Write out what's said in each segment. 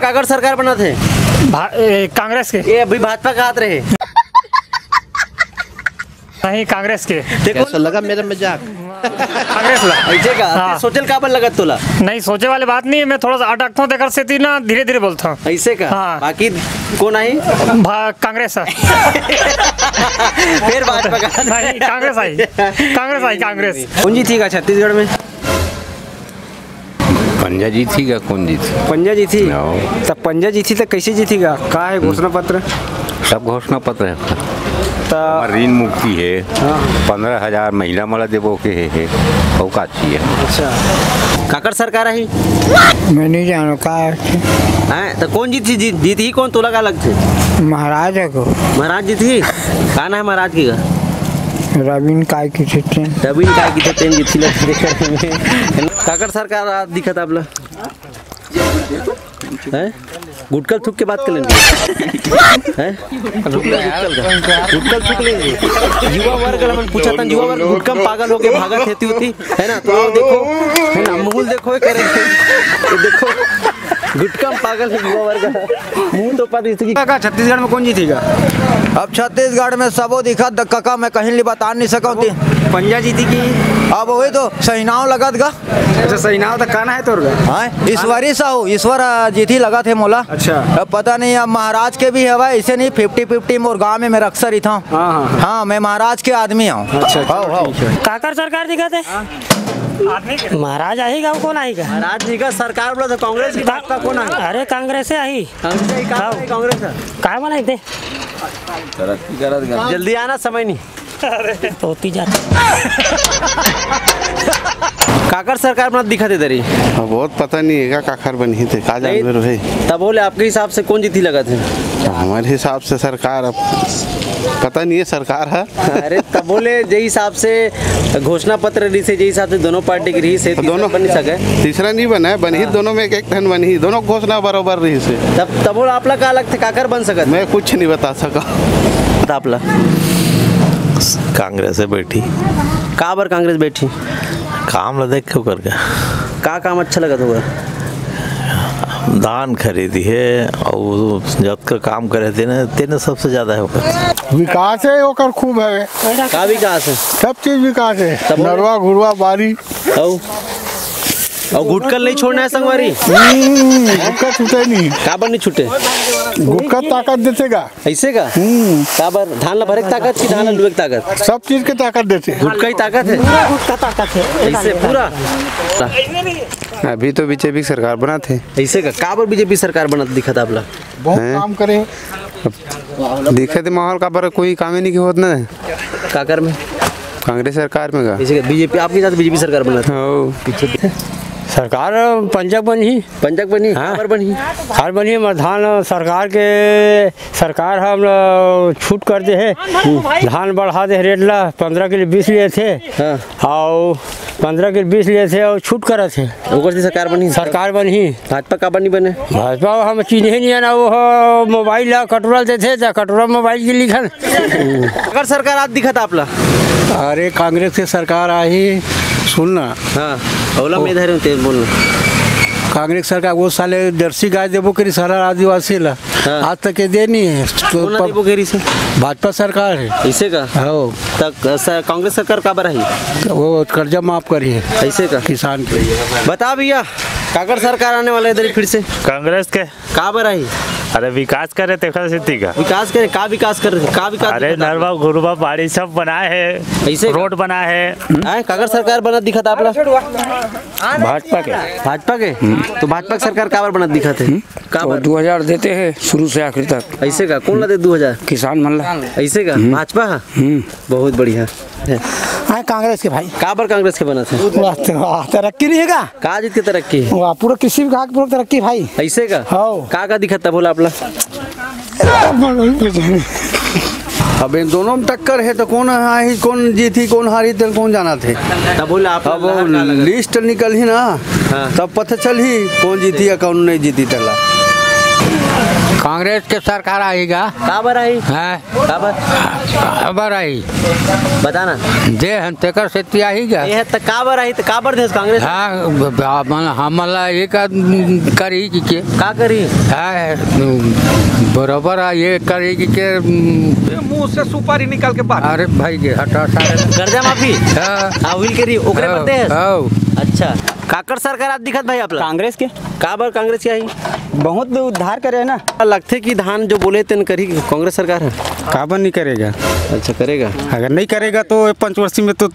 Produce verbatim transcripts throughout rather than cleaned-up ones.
काकर सरकार बनत हे? भा-, ए, कांग्रेस के। ये अभी भाजपा कहत रहे। नहीं, कांग्रेस के। देखो, कैसा लगा मेरा मजाक? कांग्रेस ला। ऐसे का? हाँ। सोचल काबर लगत तोला? नहीं, सोचे वाली बात नहीं है, मैं थोड़ा सा अटकता हूँ, तेकर सेती ना धीरे धीरे बोलता हूँ। ऐसे का? हाँ। बाकी कौन आई? भा-, कांग्रेस है। फिर भाजपा का। नहीं, कांग्रेस आई। कांग्रेस आई, कांग्रेस। कौन जीती का छत्तीसगढ़ में? पंजा जीती का, कौन जीती? पंजा जीती? हाँ। तब पंजा जीती तो कैसे जीती का? का है घोषणा पत्र? सब घोषणा पत्र है। त हमर ऋण मुक्ति है, हाँ। पंद्रह हजार महिला मन ला देबो के हे, हे। अउ का चाहिए? अच्छा, काकर सरकार आही? मैं नहीं जानव का है। हैं, त कौन जीत, जीत, जीत ही कौन, तोला का लगथे? महाराज है को। महाराज जीत ही? का ना है महाराज की का? रविन काय की थे तेन। रविन काय की थे तेन जीत ही लगथे। काकर सरकार आ दिखत आप ला? हैं? गुटकल थूक के बात कर लेंगे। हैं? थूक ले गुटकल का। गुटकल थूक लेंगे। युवा वर्ग ला मन पूछा था, युवा वर्ग गुटका में पागल होके भागत हेती होती, है ना? तो आओ देखो, है ना? मुहुल देखो, ये करे। ये देखो, गुटका में पागल है युवा वर्ग। मुंह तो पता इसकी। का छत्तीसगढ़ में कौन जीतेगा? अब छत्तीसगढ़ में सबो दिखत द कका, मैं कहीं ले बता नहीं सकौं ती। पंजा जीती की? अब वही तो सही नाव लगत गा। अच्छा, सही नाव तो काना है तोर गा? हाँ, ईश्वरी साहू, ईश्वर, आ, जीती लगत है मोला। अच्छा। अब पता नहीं, अब महाराज के भी हवा, ऐसे नहीं, फिफ्टी फिफ्टी मोर गाँव में मैं अक्सर ही था। हाँ, हाँ, हाँ। हाँ, मैं महाराज के आदमी हूँ। अच्छा, चलो, हाँ, हाँ। ठीक है। काकर सरकार दिखत हे? महाराज आही गा, कौन आही गा? महाराज जी का सरकार बोला था, कांग्रेस की भाजपा कौन आही? अरे, कांग्रेस से आही। कांग्रेस ही, कांग्रेस है, कांग्रेस है। काय बनाई दे? तरक्की करत गा। जल्दी आना, समय नहीं। अरे। होती जाती। काकर सरकार बनत दिखत हे दरी? हाँ, बहुत पता नहीं है का काकर बनही थे, का नहीं, जानवर है। तब बोले आपके हिसाब से कौन जीती लगत है? हमारे हिसाब से सरकार अब पता नहीं है, सरकार है। अरे तब बोले जे हिसाब से घोषणा पत्र रिहिसे, जे हिसाब से दोनों पार्टी के रिहिसे, तो तीसरा दोनों बन नहीं सके। तीसरा नहीं बना है, बनही हाँ। दोनों में एक एक ठन बनही, दोनों घोषणा बरोबर रिहिसे। तब तब बोला आप ला का लगथे काकर बन सकत? मैं कुछ नहीं बता सका। कांग्रेस है बैठी। काबर कांग्रेस बैठी? काम ला देख के ओकर का। का काम अच्छा लगत होगा? धान खरीदी है और जतका काम करे तेने, तेने सबसे ज्यादा है ओकर। विकास है ओकर खूब है। का विकास है? सब चीज विकास है। तब नरवा घुरवा बारी। अउ अउ गुटकल नहीं छोड़ना है संगवारी। हम्म, गुटका छूटे नहीं। काबर नहीं छूटे? गुटका ताकत देते का। ऐसे का? हम्म। काबर धान ला भरे के ताकत कि धान ला लुए के ताकत? सब चीज के ताकत देते। गुटका ही ताकत है। पूरा गुटका ताकत है। ऐसे पूरा। अभी तो बीजेपी सरकार बनात हे। ऐसे का? काबर बीजेपी सरकार बनत दिखत आप ला? बहुत हैं? काम करे। दिखत हे माहौल काबर कोई कामे नहीं होत ना। काकर में? कांग्रेस सरकार में का? ऐसे का? बीजेपी, आपके साथ बीजेपी सरकार बनत हे? हाँ। पीछे सरकार पंजाब बनही। पंजाब बनही? हाँ। काबर बनही? हर बनही, हमर धान सरकार के, सरकार ह हमला छूट कर दे हे। धान बढ़ा दे हे रेट ला, पंद्रह के लिए बीस लिए थे। हाँ। अउ पंद्रह के बीस लिए थे अउ छूट करत हे। ओकर से सरकार बनही? सरकार बनही। भाजपा काबर नहीं बने? भाजपा हम चिन्हे नहीं है ना, वो मोबाइल ला कटोरा देथे, त कटोरा मोबाइल के लिखन। अगर सरकार आज दिखत आप ला? अरे कांग्रेस के सरकार आही, सुन ना। हाँ, ओला ओ। मैं धरे तेल बोल। कांग्रेस सरकार वो साले जर्सी गाय देबो करी सारा आदिवासी ला। हाँ। आज तक ये दे नहीं है। तो कोन ला प-, देबो करी से? भाजपा सरकार है। ऐसे का? हाँ। तक स-, कांग्रेस सरकार काबर आई? वो कर्जा माफ करी है। ऐसे का? किसान के। बता भैया, काकर सरकार आने वाला है इधर फिर से? कांग्रेस के। काबर आई? अरे विकास करे तेखर सेती का। विकास करे, का विकास कर रहे? का विकास अरे दिखत आप? नरवा घुरवा बाड़ी सब बनाए है, ऐसे का? रोड बनाए है। आए, काकर सरकार बनत दिखत आप ला? भाजपा के। भाजपा के? तो भाजपा के सरकार काबर बनत दिखत है? हम्म? काबर? वो दो हजार देते हैं शुरू से आखिर तक। ऐसे का? कौन ला दे दो हजार? किसान मन ला। ऐसे का? हम्म। भाजपा? हम्म। बहुत बढ़िया। आए कांग्रेस के भाई। काबर कांग्रेस के बनत है? वाह, तो वाह, तरक्की नहीं है का? का जीत के तरक्की? वाह, पूरा कृषि विभाग पूरा तरक्की भाई। ऐसे का? हाँ। का का दिखत था बोला आप ला? अब इन दोनों में टक्कर है तो कौन आही, कौन जीती, कौन हारी, तेन कौन जानत हे। तब बोला आप अब ला का लगत? लिस्ट निकलही ना, हाँ। तब पता चलही कौन जीती या कौन नहीं जीती तेला। कांग्रेस के सरकार आही गा। काबर आही? हैं? काबर? काबर आही? बता ना। दे हन तेकर सेती आही गा। ये है त काबर आही, त काबर देस कांग्रेस? हाँ, ब-, ब-, मन-, हमन ला ये का करही कि के? का करही? हाँ, बरोबर आ, ये करही कि के, ये मुंह से सुपारी निकाल के बात। अरे भाई के हटा सारे। कर्जा माफी? हाँ। हाँ, उही ल करही, ओकरे हाँ, बर देस? हाँ। अच्छा, काकर सरकार आत दिखत भाई आप ला? कांग्रेस के। काबर कांग्रेस के आही? बहुत उद्धार करे हे ना। लगथे कि धान जो बोले तेन करही कांग्रेस सरकार ह? काबर नहीं करेगा? अच्छा, करेगा। अगर नहीं करेगा तो ये पंचवर्षी में तो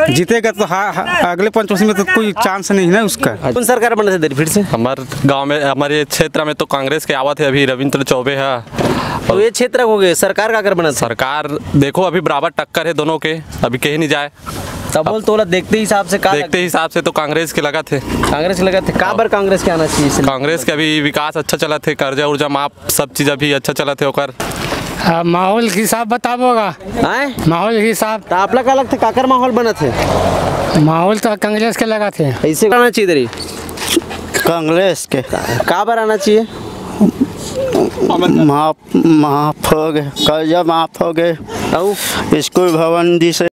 जीतेगा तो हा, हा, अगले पंचवर्षी में तो कोई चांस नहीं ना उसका। कौन सरकार बनत हे दरी फिर से? हमार गांव में, हमारे क्षेत्र में तो कांग्रेस के आवत हे अभी रविंद्र चौबे ह। तो ये क्षेत्र हो गए, सरकार काकर बनत हे? सरकार देखो अभी बराबर टक्कर हे दोनों के, अभी कहीं नहीं जाए। तब बोल तोला देखते हिसाब से का देखते लगथे? हिसाब से तो कांग्रेस के लगत हे। कांग्रेस के लगत हे, काबर कांग्रेस के आना चाहिए इसे? कांग्रेस के अभी विकास अच्छा चलत हे, कर्जा उर्जा माफ, सब चीज अभी अच्छा चलत हे ओकर। अब माहौल के हिसाब बताबो गा। आय? माहौल के हिसाब। त आप ला का लगथे काकर माहौल बनत हे? माहौल तो कांग्रेस के लगत हे। ऐसे आना चाहिए दरी? कांग्रेस के। काबर आना चाहिए? माफ, माफ हो गए, कर्जा माफ हो गए। अउ? स्कूल भवन दिस हे।